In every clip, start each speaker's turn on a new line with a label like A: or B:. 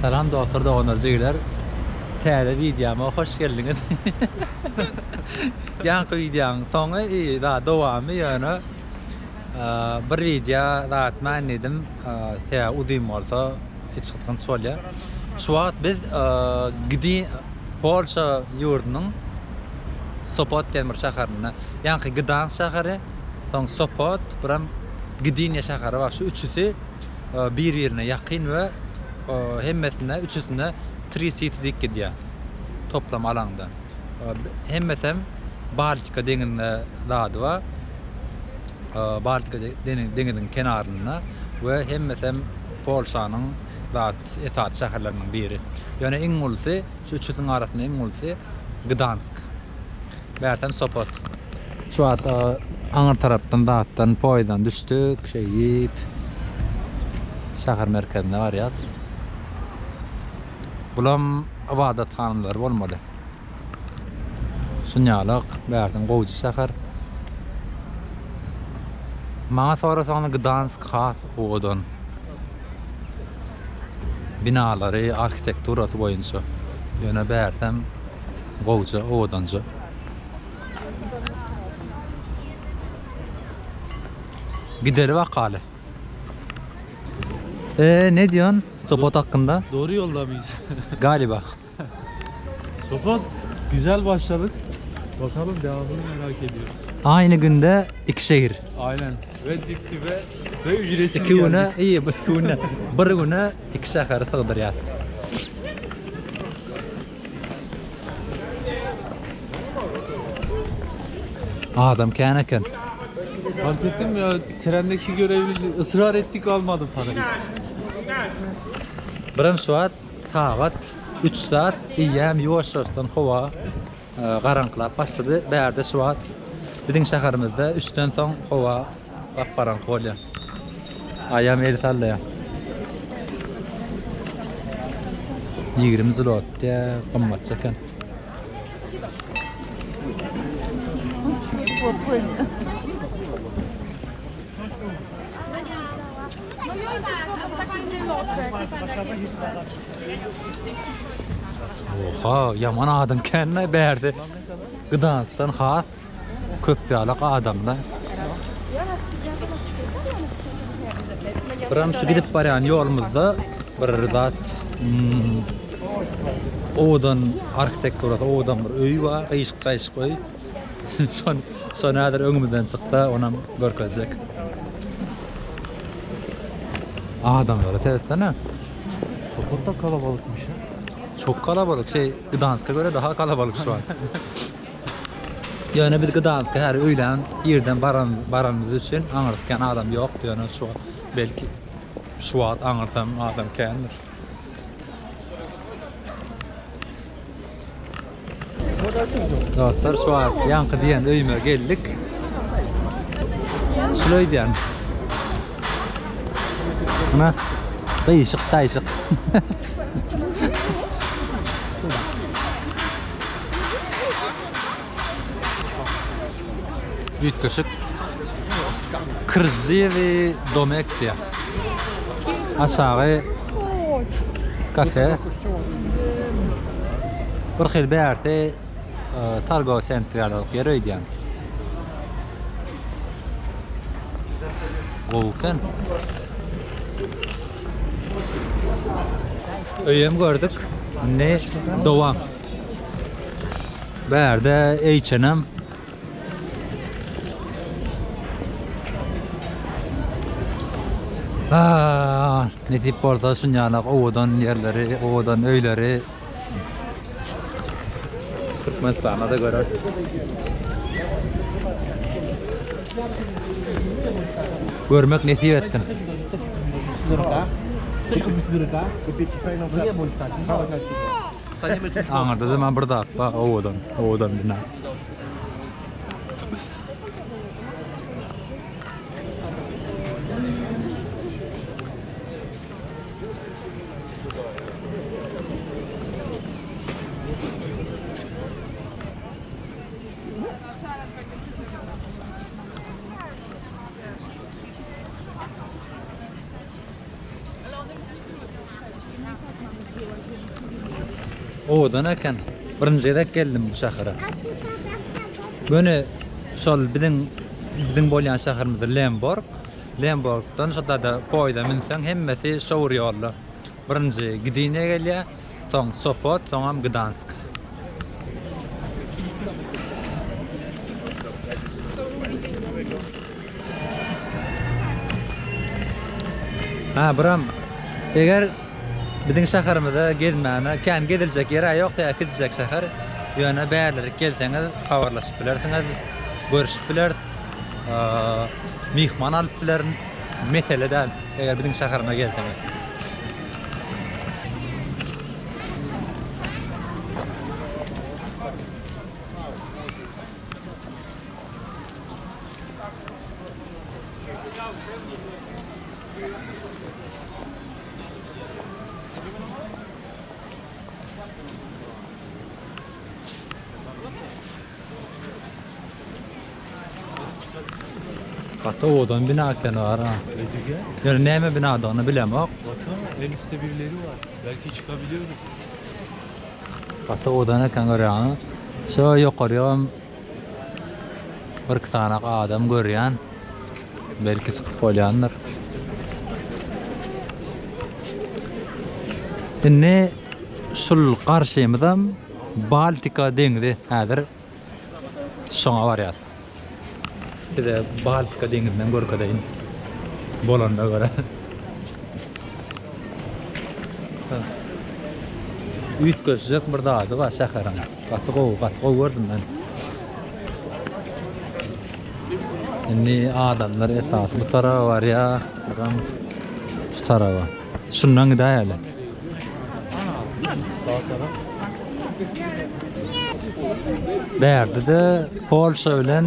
A: Salam dostlar doganlar jigiler Täze wideoma hoş geldiňiz Ýaňky wideoň soňy i da dowamy ýöne bir wideo zatman diýdim sebäbi uzyn bolsa içgysgynç bolýar. Şu wagt biz Gdi Polşa ýurdunyň Sopot diýen bir şäherinde. Ýaňky Gdansk şäheri, soň Sopot, biram Gdynia şäheri bar. Şu üçüsi bir-birine ýakyn we hemmesinde üçüsinde Tri City diýip gidýär. Toplam alaňda. Hemmesem Baltika deňizinde zady bar. Baltika deňiziniň kenarynda we hemmesem Polşanyň zat esasy şäherleriniň biri. Ýöne iň ulusy, şu üçüsiniň arasynda iň ulusy Gdansk. Bärsem Sopot. Şu wagt aňyr tarapdan zatdan poýezdan düşdük, şeýdip şäher merkezine barýas. Bulam ybadathanalar bolmaly. Şunýalak bärden gowja şäher. Maňa sorasaňyz Gdansk has owadan. Binalary, arhitekturasy boýunça. Ýöne bärsem gowja, owadanja. Gideli bakaly. Ee, ne diyorsun Sopot hakkında?
B: Doğru yolda mıyız?
A: Galiba.
B: Sopot güzel başladık. Bakalım devamını merak ediyoruz.
A: Aynı günde iki şehir.
B: Aynen. Ve dip dibe ve ücretsiz
A: Iki güne
B: geldik.
A: iyi, bir güne, bir güne iki şäheri sygdyrýar. Adam kän eken.
B: Fark ettim ya trendeki görevli ısrar ettik almadı parayı.
A: Biram şu wagt sagat 3 saat eýýäm ýuwaş-ýuwaşdan howa garaňkylap başlady. Bärde şu wagt biziň şäherimizde üçden soň howa gap-garaňky bolýar. Aýam el sallaýar. 20 zlot diýýär, gymmatça eken. Oha, ýaman adam känä bärde. Gdansdan has köp ýalak adamda. Biram şu gidip barýan ýolumyzda bir zat hmm, owadan arhitekturasy owadan bir öý bar, gyşyk-çaýşyk öý. Şon, şon häzir öňümizden çyksa, onam görkezjek. Adamlara seretsene.
B: Sopot da kalabalıkmış ya.
A: Çok kalabalyk. Şey, Gdanska göre daha kalabalyk şu an. Ýöne biz Gdanska her öýlän irden baran baranymyz üçin aňyrsy kän adam ýokdy ýöne şu belki şu wagt aňyrsam adam kändir. Dostlar şu wagt ýaňky diýen öýüme geldik. Şul öý diýen. Muna gyşyk çaýşyk. Üýtgeşik. Krziwi domek diýýär. Aşagy kafe. Bir hil bärsi targowy sentr ýaly ýer öýdýän. Gowy eken. Öýem gördük. Indi dowam. Bärde H&M. Ah, nesip bolsa şunýalak owadan ýerleri, owadan öýleri Türkmenistanda-da göreris. Görmek nesip etsin. Aňyrda-da men bir zat bar, owadan, owadan bina. Owadan eken. Birinji gezek geldim bu şähere. Göni şol biziň biziň bolýan şäherimiz Lemborg. Lemborgdan şo da poýeza münseň hemmesi şowur ýolda. Birinji Gdynia gelýär, soň Sopot, soňam Gdansk. Ha, biram eger biziň şäherimize gezmäne kän geziljek ýer-ä ýok, ýa kiçijek şäher. Ýöne bärlirik gelseňiz habarlaşyp bilersiňiz, görüşip bileris, myhman alyp bilerin. Mesele däl, eger biziň şäherime gelseňiz. Gaty owadan bina eken bar ha. Ýöne näme binadygyny bilemok.
B: Baksana en üstte birileri bar. Belki çykabiliyoruz.
A: Gaty owadan eken görýäňmi? Şu ýokarýam Bir-iki sany adam görýän. Belki çykyp bolýandyr. Indi şul garşymyzam Baltika deňzi häzir şoňa barýas. Size Baltika deňizinden görkezeýin. Bolanyna görä. Üýtgeşjek bir zady bar şäheriň. Gaty gowy, gaty gowy gördüm men. Indi adamlar esasy bu taraba barýar, buram şu taraba. Şundan gidäýeli. Bärde-de Polşa bilen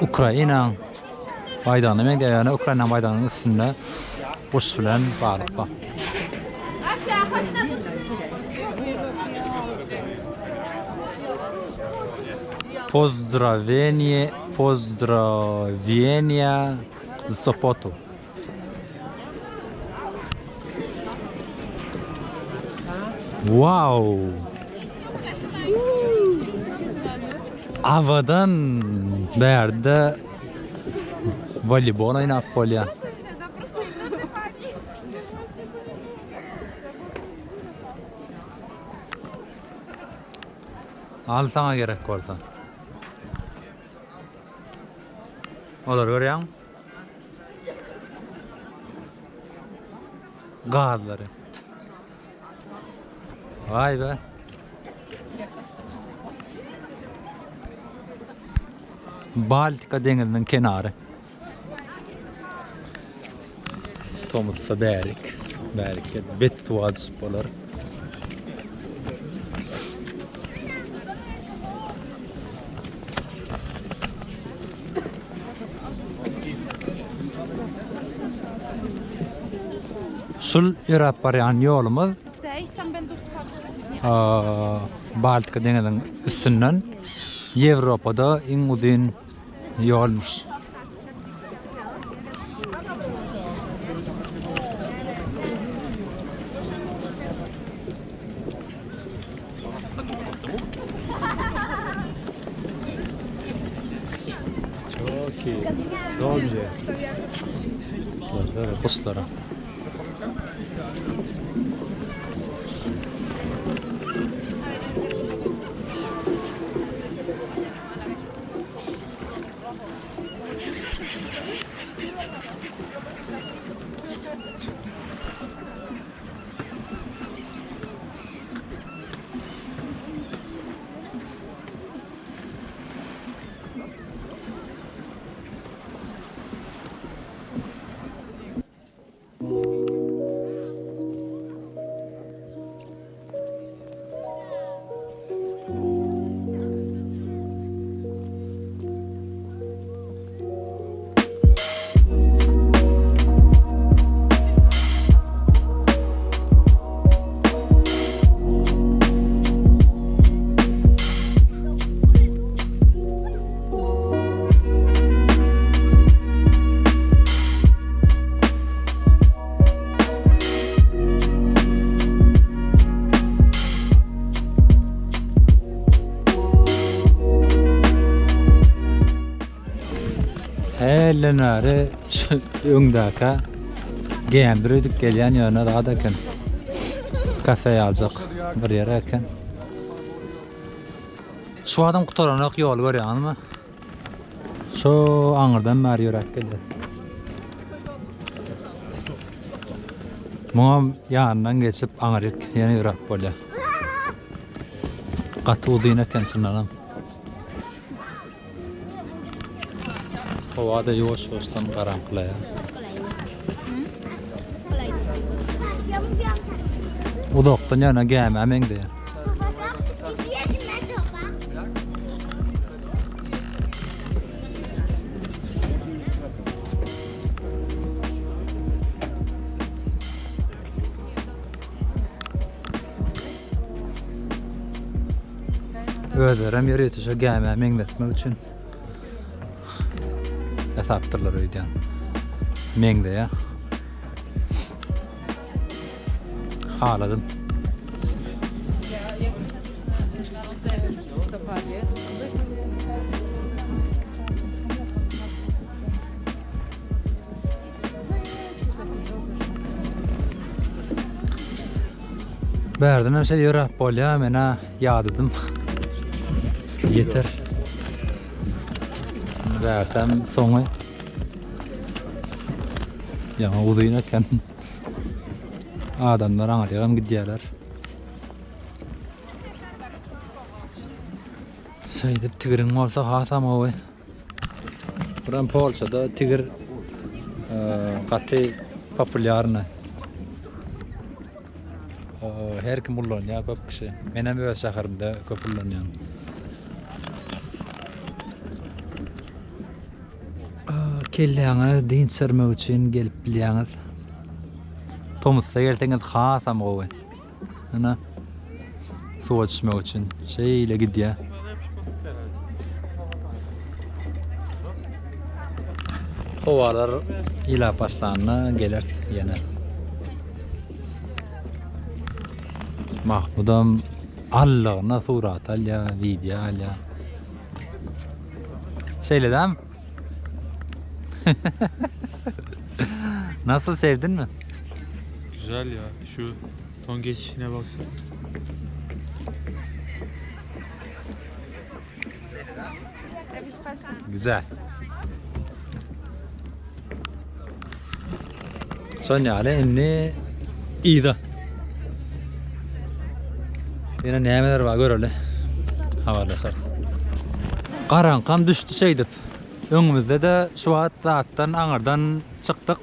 A: Ukraina baýdagyna meňzeýär, ýöne Ukraina baýdagynyň üstünde guş bilen balyk bar. Pozdraweniýe, pozdraweniýa z Sopotu. Wow! Abadan bärde woleýbol oýnap bolýar. Al saňa gerek bolsa. Olary görýäňmi? Gazlary. Vay be. Baltika deňiziniň kenary. Tomusda bärik. Bärik bet suwa düşüp bolar. Şul ýöräp barýan ýolumyz Baltika deňiziniň üstünden Ýewropada iň uzyn ýolmuş.
B: Çok iyi. Dobrze.
A: Guşlara. Hälden bäri şu öňdäkä gämi öýdüp gelýän ýöne zat eken. Kafe ýaljak bir ýer eken. Şu adam gutaranok ýol görýäňizmi? Şu aňyrdan bäri ýöräp gelýär. Muňam ýanyndan geçip aňryk ýene ýöräp bolýar. Gaty uzyn eken çyndanam. Howa-da ýuwaş-ýuwaşdan garaňkylaýar. Uzakdan ýöne gämä meňzeýär. Özlerem ýörite şo gämä meňzetmek üçin ýasapdyrlar öýdýän. Meňzeýär. Haladym. Bärden hem şeýle ýöräp bolýar, men-ä ýadadym. Ýeter. Bärsem soňy. Ýaňy uzyn eken. Adamlar aňyrýagam gidýärler. Şeýdip tigiriň bolsa hasam gowy. Buram Polşada tigir gaty populýarny. Her kim ullanýar köp kişi. Men hem öz şäherimde köp ullanýan. Kelläňe dynç bermek üçin gelip bilýäňiz. Tomusda gelseňiz hasam gowy. Ana suwa düşmek üçin şeýle gidýär. Howalar ýylap başlanda geler ýene. Mahmudam allygyna surat alýar, wideo alýar. Şeýle dämi? Nasıl sevdin mi?
B: Güzel ya. Şu ton geçişine baksana.
A: Güzel. Son ýaly indi yza. Ýene nämeler bar göreli. Habarlaşarys. Garaňkam düşdi şeýdip. Öňümizde-de şu wagt zatdan aňyrdan çykdyk.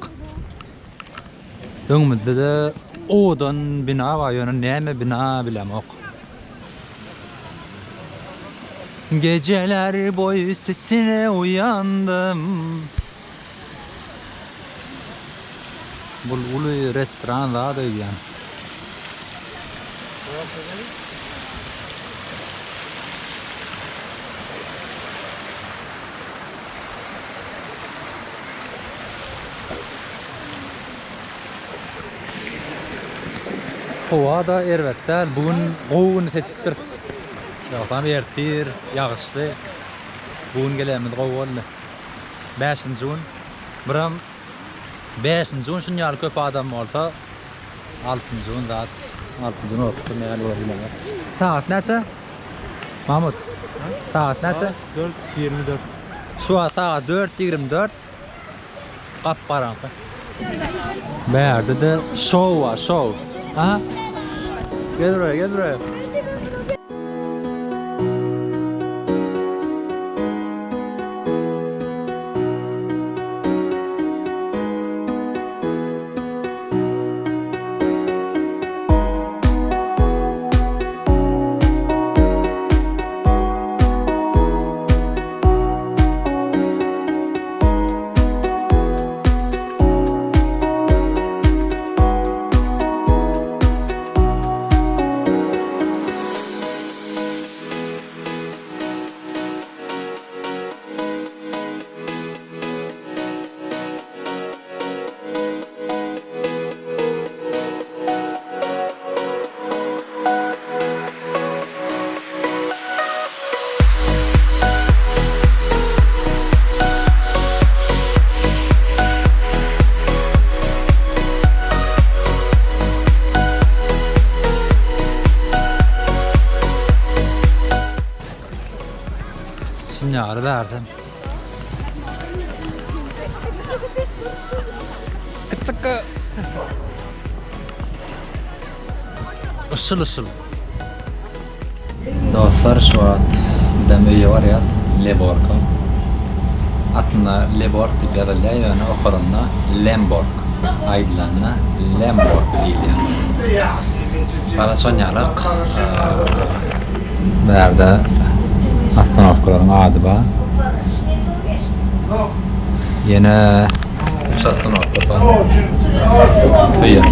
A: Öňümizde-de owadan bina bar, ýöne näme bina bilemok. Geceler boýy sesine uýandym. Bul uly restoran zat öýdýän. Howa-da erbet däl. Bu gün gowy güni seçipdiris. Ýogsam ertir ýagyşly. Bu gün gelenimiz gowy boldy. Bäşinji gün. Biram bäşinji gün şuny ýaly köp adam bolsa, altynjy gün zat, altynjy gün orta näl bolar bilemok. Sagat näçe? Mahmut. Sagat näçe?
B: 4.24.
A: Şu wagt sagat 4.24. Gap-garaňky. Bärde-de şou bar, şou. Aha. Gel buraya, gel buraya. ýaly bärde. Kyçyk. Yşyl yşyl. Dostlar şu wagt bizem öýe barýas Leborka. Aslynda Lebork diýip ýazylýar ýöne okalanda Lembork aýdylanda Lembork diýilýär. Bana şonýalak bärde ostanowkalaryň ady bar. Ýene üç ostanowka bar. Öýe.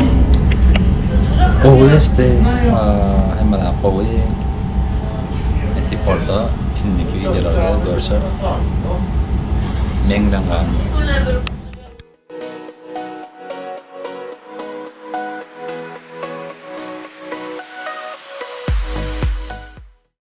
A: Gowy geçdi. Hemme zat gowy. Nesip bolsa indiki wideolarda görüşeris. Meň bilen galyň.